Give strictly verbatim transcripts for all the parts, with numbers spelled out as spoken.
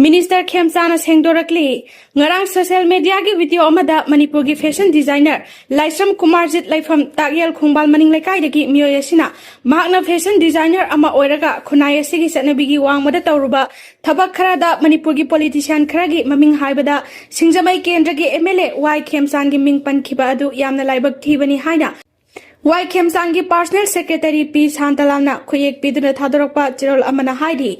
Minister ꯈꯦꯝꯆꯥꯅ ꯁꯦꯡꯗꯣꯔꯛꯂꯤ꯫ ꯉꯔꯥꯡ social ꯃꯦꯗꯤꯌꯥꯒꯤ video ꯑꯃꯗ ꯃꯅꯤꯄꯨꯔꯒꯤ ꯐꯦꯁꯟ ꯗꯤꯖꯥꯏꯅꯔ ꯂꯥꯏꯁ꯭ꯔꯝ ꯀꯨꯃꯥꯔꯖꯤꯠ ꯂꯩꯐꯝ ꯇꯥꯛꯌꯦꯜ ꯈꯣꯡꯕꯥꯜ ꯃꯅꯤꯡ ꯂꯩꯀꯥꯏꯗꯒꯤ ꯃꯤꯑꯣꯏ ꯑꯁꯤꯅ ꯃꯍꯥꯛꯅ ꯐꯦꯁꯟ ꯗꯤꯖꯥꯏꯅꯔ ꯑꯃ ꯑꯣꯏꯔꯒ ꯈꯨꯟꯅꯥꯏ ꯑꯁꯤꯒꯤ ꯆꯠꯅꯕꯤꯒꯤ ꯋꯥꯡꯃꯗ ꯇꯧꯔꯨꯕ ꯊꯕꯛ ꯈꯔꯗ ꯃꯅꯤꯄꯨꯔꯒꯤ ꯄꯣꯂꯤꯇꯤꯁꯤꯌꯥꯟ ꯈꯔꯒꯤ ꯃꯃꯤꯡ ꯍꯥꯏꯕꯗ ꯁꯤꯡꯖꯃꯩ ꯀꯦꯟꯗ꯭ꯔꯒꯤ ꯑꯦꯝ ꯑꯦꯜ ꯑꯦ ꯋꯥꯏ ꯈꯦꯝꯆꯥꯟꯒꯤ ꯃꯤꯡ ꯄꯟꯈꯤꯕ ꯑꯗꯨ ꯌꯥꯝꯅ ꯂꯥꯏꯕꯛ ꯊꯤꯕꯅꯤ ꯍꯥꯏꯅ ꯋꯥꯏ ꯈꯦꯝꯆꯥꯟꯒꯤ ꯄꯥꯔꯁꯣꯅꯦꯜ ꯁꯦꯀ꯭ꯔꯦꯇꯔꯤ ꯄꯤ ꯁꯥꯟꯇꯂꯥꯜꯅ ꯈꯨꯌꯦꯛ ꯄꯤꯗꯨꯅ ꯊꯥꯗꯣꯔꯛꯄ ꯆꯦꯔꯣꯜ ꯑꯃꯅ ꯍꯥꯏꯔꯤ꯫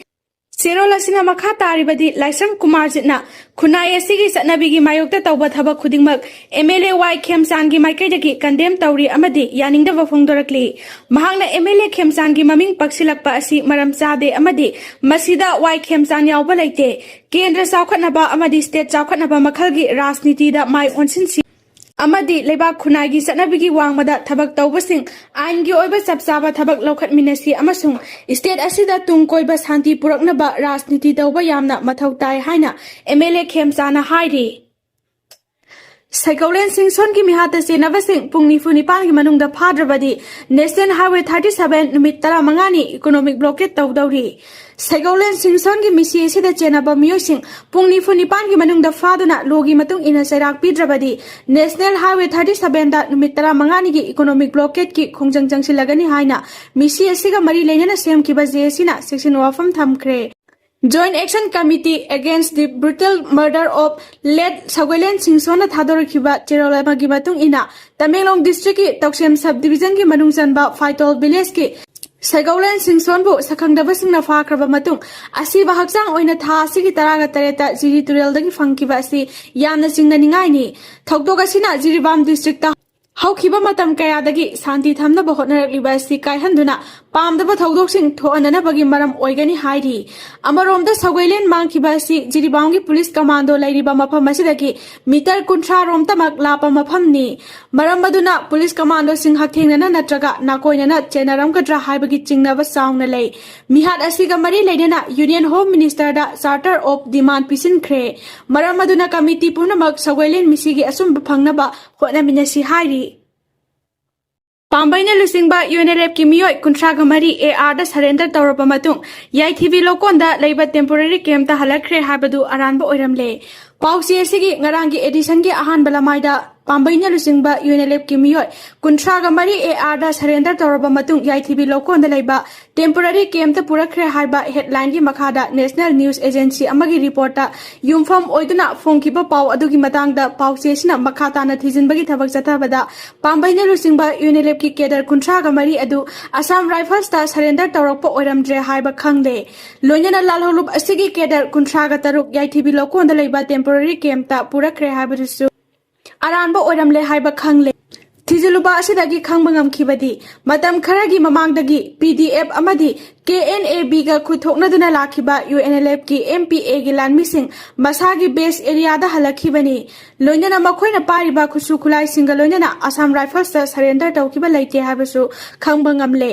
ꯆꯦꯔꯣꯜ ꯑꯁꯤꯅ ꯃꯈꯥ ꯇꯥꯔꯤꯕꯗꯤ ꯂꯥꯏꯁ꯭ꯔꯝ ꯀꯨꯃꯥꯔꯖꯤꯠꯅ ꯈꯨꯟꯅꯥꯏ ꯑꯁꯤꯒꯤ ꯆꯠꯅꯕꯤꯒꯤ ꯃꯥꯌꯣꯛꯇ ꯇꯧꯕ ꯊꯕꯛ ꯈꯨꯗꯤꯡꯃꯛ ꯑꯦꯝ ꯑꯦꯜ ꯑꯦ ꯋꯥꯏ ꯈꯦꯝꯆꯥꯟꯒꯤ ꯃꯥꯏꯀꯩꯗꯒꯤ ꯀꯟꯗꯦꯝ ꯇꯧꯔꯤ ꯑꯃꯗꯤ ꯌꯥꯅꯤꯡꯗꯕ ꯐꯣꯡꯗꯣꯔꯛꯂꯤ꯫ ꯃꯍꯥꯛꯅ ꯑꯦꯝ ꯑꯦꯜ ꯑꯦ ꯈꯦꯝꯆꯥꯟꯒꯤ ꯃꯃꯤꯡ ꯄꯛꯁꯤꯜꯂꯛꯄ ꯑꯁꯤ ꯃꯔꯝ ꯆꯥꯗꯦ ꯑꯃꯗꯤ ꯃꯁꯤꯗ ꯋꯥꯏ ꯈꯦꯝꯆꯥꯟ ꯌꯥꯎꯕ ꯂꯩꯇꯦ꯫ ꯀꯦꯟꯗ꯭ꯔ ꯆꯥꯎꯈꯠꯅꯕ ꯑꯃꯗꯤ ꯁ꯭ꯇꯦꯠ ꯆꯥꯎꯈꯠꯅꯕ ꯃꯈꯜꯒꯤ ꯔꯥꯖꯅꯤꯇꯤꯗ ꯃꯥꯏ ꯑꯣꯟꯁꯤꯟꯁꯤ ꯑꯃꯗꯤ ꯂꯩꯕꯥꯛ ꯈꯨꯟꯅꯥꯏꯒꯤ ꯆꯠꯅꯕꯤꯒꯤ ꯋꯥꯡꯃꯗ ꯊꯕꯛ ꯇꯧꯕꯁꯤꯡ ꯑꯥꯏꯟꯒꯤ ꯑꯣꯏꯕ ꯆꯞ ꯆꯥꯕ ꯊꯕꯛ ꯂꯧꯈꯠꯃꯤꯟꯅꯁꯤ ꯑꯃꯁꯨꯡ ꯁ꯭ꯇꯦꯠ ꯑꯁꯤꯗ ꯇꯨꯡ ꯀꯣꯏꯕ ꯁꯥꯟꯇꯤ ꯄꯨꯔꯛꯅꯕ ꯔꯥꯖꯅꯤꯇꯤ ꯇꯧꯕ ꯌꯥꯝꯅ ꯃꯊꯧ ꯇꯥꯏ ꯍꯥꯏꯅ ꯑꯦꯝ ꯑꯦꯜ ꯑꯦ ꯈꯦꯝꯆꯥꯅ ꯍꯥꯏꯔꯤ꯫ ꯁꯒꯣꯂꯦꯟ ꯁꯤꯡꯁꯣꯟꯒꯤ ꯃꯤꯍꯥꯠꯇ ꯆꯦꯟꯅꯕꯁꯤꯡ ꯄꯨꯡ ꯅꯤꯐꯨ ꯅꯤꯄꯥꯟꯒꯤ ꯃꯅꯨꯡꯗ ꯐꯥꯗ꯭ꯔꯕꯗꯤ National Highway thirty seven ꯅꯨꯃꯤꯠ ꯇꯔꯥꯃꯉꯥꯅꯤ economic blockade ꯇꯧꯗꯧꯔꯤ꯫ ꯁꯒꯣꯂꯦꯟ ꯁꯤꯡꯁꯣꯟꯒꯤ ꯃꯤꯁꯤ ꯑꯁꯤꯗ ꯆꯦꯟꯅꯕ ꯃꯤꯑꯣꯏꯁꯤꯡ ꯄꯨꯡ ꯅꯤꯐꯨ ꯅꯤꯄꯥꯟꯒꯤ ꯃꯅꯨꯡꯗ ꯐꯥꯗꯨꯅ ꯂꯣꯒꯤ ꯃꯇꯨꯡ ꯏꯟꯅ ꯆꯩꯔꯥꯛ ꯄꯤꯗ꯭ꯔꯕꯗꯤ National Highway thirty seven ꯗ ꯅꯨꯃꯤꯠ ꯇꯔꯥꯃꯉꯥꯅꯤꯒꯤ economic blockade ꯀꯤ ꯈꯣꯡꯖꯪ ꯆꯪꯁꯤꯜꯂꯒꯅꯤ ꯍꯥꯏꯅ ꯃꯤꯁꯤ ꯑꯁꯤꯒ ꯃꯔꯤ ꯂꯩꯅꯅ ꯁꯦꯝꯈꯤꯕ ꯖꯦ ꯑꯦ ꯁꯤꯅ ꯆꯦꯛꯁꯤꯟ ꯋꯥꯐꯝ ꯊꯝꯈ꯭ꯔꯦ꯫ Joint Action Committee Against the Brutal Murder of Late ꯁꯒꯣꯏꯂꯦꯟ ꯁꯤꯡꯁꯣꯟꯅ ꯊꯥꯗꯣꯔꯛꯈꯤꯕ ꯆꯦꯔꯣꯜ ꯑꯃꯒꯤ ꯃꯇꯨꯡ ꯏꯟꯅ, ꯇꯃꯦꯡꯂꯣꯡ district ꯀꯤ ꯇꯧꯁꯦꯝ sub division ꯒꯤ ꯃꯅꯨꯡ ꯆꯟꯕ ꯐꯥꯏꯇꯣꯜ village ꯀꯤ ꯁꯒꯣꯂꯦꯟ ꯁꯤꯡꯁꯣꯟꯕꯨ ꯁꯛꯈꯪꯗꯕꯁꯤꯡꯅ ꯐꯥꯈ꯭ꯔꯕ ꯃꯇꯨꯡ, ꯑꯁꯤꯕ ꯍꯛꯆꯥꯡ ꯑꯣꯏꯅ ꯊꯥ ꯑꯁꯤꯒꯤ ꯇꯔꯥꯒ ꯇꯔꯦꯠꯇ ꯖꯤꯔꯤ ꯇꯨꯔꯦꯜꯗꯒꯤ ꯐꯪꯈꯤꯕ ꯑꯁꯤ ꯌꯥꯝꯅ ꯆꯤꯡꯅꯅꯤꯡꯉꯥꯏꯅꯤ꯫ ꯊꯧꯗꯣꯛ ꯑꯁꯤꯅ ꯖꯤꯔꯤꯕꯥꯝ district ꯇ ꯍꯧꯈꯤꯕ ꯃꯇꯝ ꯀꯌꯥꯗꯒꯤ ꯁꯥꯟꯇꯤ ꯊꯝꯅꯕ ꯍꯣꯠꯅꯔꯛꯂꯤꯕ ꯑꯁꯤ ꯀꯥꯏꯍꯟꯗꯨꯅ ꯄꯥꯝꯗꯕ ꯊꯧꯗꯣꯛꯁꯤꯡ ꯊꯣꯛꯍꯟꯅꯅꯕꯒꯤ ꯃꯔꯝ ꯑꯣꯏꯒꯅꯤ ꯍꯥꯏꯔꯤ꯫ ꯑꯃꯔꯣꯝꯗ ꯁꯒꯣꯏꯂꯦꯟ ꯃꯥꯡꯈꯤꯕ ꯑꯁꯤ ꯖꯤꯔꯤꯕꯥꯝꯒꯤ ꯄꯨꯂꯤꯁ ꯀꯃꯥꯟꯗꯣ ꯂꯩꯔꯤꯕ ꯃꯐꯝ ꯑꯁꯤꯗꯒꯤ ꯃꯤꯇꯔ ꯀꯨꯟꯊ꯭ꯔꯥ ꯔꯣꯝꯇꯃꯛ ꯂꯥꯞꯄ ꯃꯐꯝꯅꯤ꯫ ꯃꯔꯝ ꯑꯗꯨꯅ ꯄꯨꯂꯤꯁ ꯀꯃꯥꯟꯗꯣꯁꯤꯡ ꯍꯛꯊꯦꯡꯅꯅ ꯅꯠꯇ꯭ꯔꯒ ꯅꯥꯀꯣꯏꯅꯅ ꯆꯦꯟꯅꯔꯝꯒꯗ꯭ꯔꯥ ꯍꯥꯏꯕꯒꯤ ꯆꯤꯡꯅꯕ ꯆꯥꯎꯅ ꯂꯩ꯫ ꯃꯤꯍꯥꯠ ꯑꯁꯤꯒ ꯃꯔꯤ ꯂꯩꯅꯅ Union Home Minister the charter of demand ꯄꯤꯁꯤꯟꯈ꯭ꯔꯦ꯫ ꯃꯔꯝ ꯑꯗꯨꯅ committee ꯄꯨꯝꯅꯃꯛ ꯁꯒꯣꯏꯂꯦꯟ ꯃꯤꯁꯤꯒꯤ ꯑꯆꯨꯝꯕ ꯐꯪꯅꯕ ꯍꯣꯠꯅꯃꯤꯟꯅꯁꯤ ꯍꯥꯏꯔꯤ꯫ ꯄꯥꯝꯕꯩꯅ ꯂꯨꯆꯤꯡꯕ UNLFꯀꯤ ꯃꯤꯑꯣꯏ ꯀꯨꯟꯊ꯭ꯔꯥꯒ ꯃꯔꯤ ARꯗ surrender ꯇꯧꯔꯕ ꯃꯇꯨꯡ ꯌꯥꯏꯊꯤꯕꯤ ꯂꯧꯀꯣꯟꯗ ꯂꯩꯕ temporary campꯇ ꯍꯜꯂꯛꯈ꯭ꯔꯦ ꯍꯥꯏꯕꯗꯨ ꯑꯔꯥꯟꯕ ꯑꯣꯏꯔꯝꯂꯦ꯫ ꯄꯥꯎꯆꯦ ꯑꯁꯤꯒꯤ ꯉꯔꯥꯡꯒꯤ editionꯒꯤ ꯑꯍꯥꯟꯕ ꯂꯃꯥꯏꯗ ꯄꯥꯝꯕꯩꯅ ꯂꯨꯆꯤꯡꯕ UNLFꯀꯤ ꯃꯤꯑꯣꯏ ꯀꯨꯟꯊ꯭ꯔꯥꯒ ꯃꯔꯤ ARꯗ surrender ꯇꯧꯔꯕ ꯃꯇꯨꯡ ꯌꯥꯏꯊꯤꯕꯤ ꯂꯧꯀꯣꯟꯗ ꯂꯩꯕ temporary campꯇ ꯄꯨꯔꯛꯈ꯭ꯔꯦ ꯍꯥꯏꯕ headlineꯒꯤ ꯃꯈꯥꯗ National News Agency ꯑꯃꯒꯤ reportꯇ ꯌꯨꯝꯐꯝ ꯑꯣꯏꯗꯨꯅ ꯐꯣꯡꯈꯤꯕ ꯄꯥꯎ ꯑꯗꯨꯒꯤ ꯃꯇꯥꯡꯗ ꯄꯥꯎꯆꯦ ꯑꯁꯤꯅ ꯃꯈꯥ ꯇꯥꯅ ꯊꯤꯖꯤꯟꯕꯒꯤ ꯊꯕꯛ ꯆꯠꯊꯕꯗ ꯄꯥꯝꯕꯩꯅ ꯂꯨꯆꯤꯡꯕ UNLFꯀꯤ cadre ꯀꯨꯟꯊ꯭ꯔꯥꯒ ꯃꯔꯤ ꯑꯗꯨ Assam Riflesꯇ surrender ꯇꯧꯔꯛꯄ ꯑꯣꯏꯔꯝꯗ꯭ꯔꯦ ꯍꯥꯏꯕ ꯈꯪꯂꯦ꯫ ꯂꯣꯏꯅꯅ ꯂꯥꯜꯍꯧꯂꯨꯞ ꯑꯁꯤꯒꯤ cadre ꯀꯨꯟꯊ꯭ꯔꯥꯒ ꯇꯔꯨꯛ ꯌꯥꯏꯊꯤꯕꯤ ꯂꯧꯀꯣꯟꯗ ꯂꯩꯕ temporary campꯇ ꯄꯨꯔꯛꯈ꯭ꯔꯦ ꯍꯥꯏꯕꯗꯨꯁꯨ ꯑꯔꯥꯟꯕ ꯑꯣꯏꯔꯝꯂꯦ ꯍꯥꯏꯕ ꯈꯪꯂꯦ꯫ ꯊꯤꯖꯤꯜꯂꯨꯕ ꯑꯁꯤꯗꯒꯤ ꯈꯪꯕ ꯉꯝꯈꯤꯕꯗꯤ, ꯃꯇꯝ ꯈꯔꯒꯤ ꯃꯃꯥꯡꯗꯒꯤ PDF ꯑꯃꯗꯤ KNABꯒ ꯈꯨꯠꯊꯣꯛꯅꯗꯨꯅ ꯂꯥꯛꯈꯤꯕ UNLFꯀꯤ MPAꯒꯤ ꯂꯥꯟꯃꯤꯁꯤꯡ ꯃꯁꯥꯒꯤ base areaꯗ ꯍꯜꯂꯛꯈꯤꯕꯅꯤ꯫ ꯂꯣꯏꯅꯅ ꯃꯈꯣꯏꯅ ꯄꯥꯏꯔꯤꯕ ꯈꯨꯠꯁꯨ ꯈꯨꯠꯂꯥꯏꯁꯤꯡꯒ ꯂꯣꯏꯅꯅ Assam Riflesꯇ surrender ꯇꯧꯈꯤꯕ ꯂꯩꯇꯦ ꯍꯥꯏꯕꯁꯨ ꯈꯪꯕ ꯉꯝꯂꯦ꯫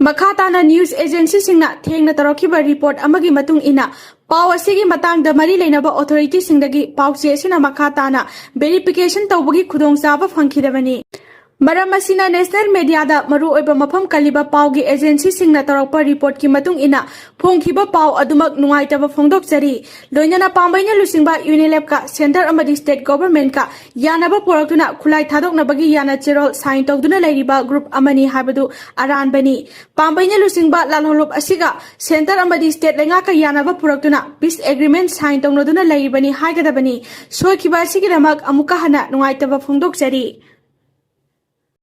ꯃꯈꯥ ꯇꯥꯅ news agencyꯁꯤꯡꯅ ꯊꯦꯡꯅ ꯇꯧꯔꯛꯈꯤꯕ report ꯑꯃꯒꯤ ꯃꯇꯨꯡ ꯏꯟꯅ, ꯄꯥꯎ ꯑꯁꯤꯒꯤ ꯃꯇꯥꯡꯗ ꯃꯔꯤ ꯂꯩꯅꯕ authorityꯁꯤꯡꯗꯒꯤ ꯄꯥꯎꯆꯦ ꯑꯁꯤꯅ ꯃꯈꯥ ꯇꯥꯅ verification ꯇꯧꯕꯒꯤ ꯈꯨꯗꯣꯡꯆꯥꯕ ꯐꯪꯈꯤꯗꯕꯅꯤ꯫ ꯃꯔꯝ ꯑꯁꯤꯅ national mediaꯗ ꯃꯔꯨꯑꯣꯏꯕ ꯃꯐꯝ ꯀꯜꯂꯤꯕ ꯄꯥꯎꯒꯤ agencyꯁꯤꯡꯅ ꯇꯧꯔꯛꯄ reportꯀꯤ ꯃꯇꯨꯡ ꯏꯟꯅ ꯐꯣꯡꯈꯤꯕ ꯄꯥꯎ ꯑꯗꯨꯃꯛ ꯅꯨꯡꯉꯥꯏꯇꯕ ꯐꯣꯡꯗꯣꯛꯆꯔꯤ꯫ ꯂꯣꯏꯅꯅ ꯄꯥꯝꯕꯩꯅ ꯂꯨꯆꯤꯡꯕ UNLFꯀ centre ꯑꯃꯗꯤ state governmentꯀ ꯌꯥꯅꯕ ꯄꯨꯔꯛꯇꯨꯅ ꯈꯨꯠꯂꯥꯏ ꯊꯥꯗꯣꯛꯅꯕꯒꯤ ꯌꯥꯅ ꯆꯦꯔꯣꯜ sign ꯇꯧꯗꯨꯅ ꯂꯩꯔꯤꯕ group ꯑꯃꯅꯤ ꯍꯥꯏꯕꯗꯨ ꯑꯔꯥꯟꯕꯅꯤ꯫ ꯄꯥꯝꯕꯩꯅ ꯂꯨꯆꯤꯡꯕ ꯂꯥꯜꯍꯧꯂꯨꯞ ꯑꯁꯤꯒ centre ꯑꯃꯗꯤ state ꯂꯩꯉꯥꯛꯀ ꯌꯥꯅꯕ ꯄꯨꯔꯛꯇꯨꯅ peace agreement sign ꯇꯧꯅꯗꯨꯅ ꯂꯩꯔꯤꯕꯅꯤ ꯍꯥꯏꯒꯗꯕꯅꯤ꯫ ꯁꯣꯏꯈꯤꯕ ꯑꯁꯤꯒꯤꯗꯃꯛ ꯑꯃꯨꯛꯀ ꯍꯟꯅ ꯅꯨꯡꯉꯥꯏꯇꯕ ꯐꯣꯡꯗꯣꯛꯆꯔꯤ꯫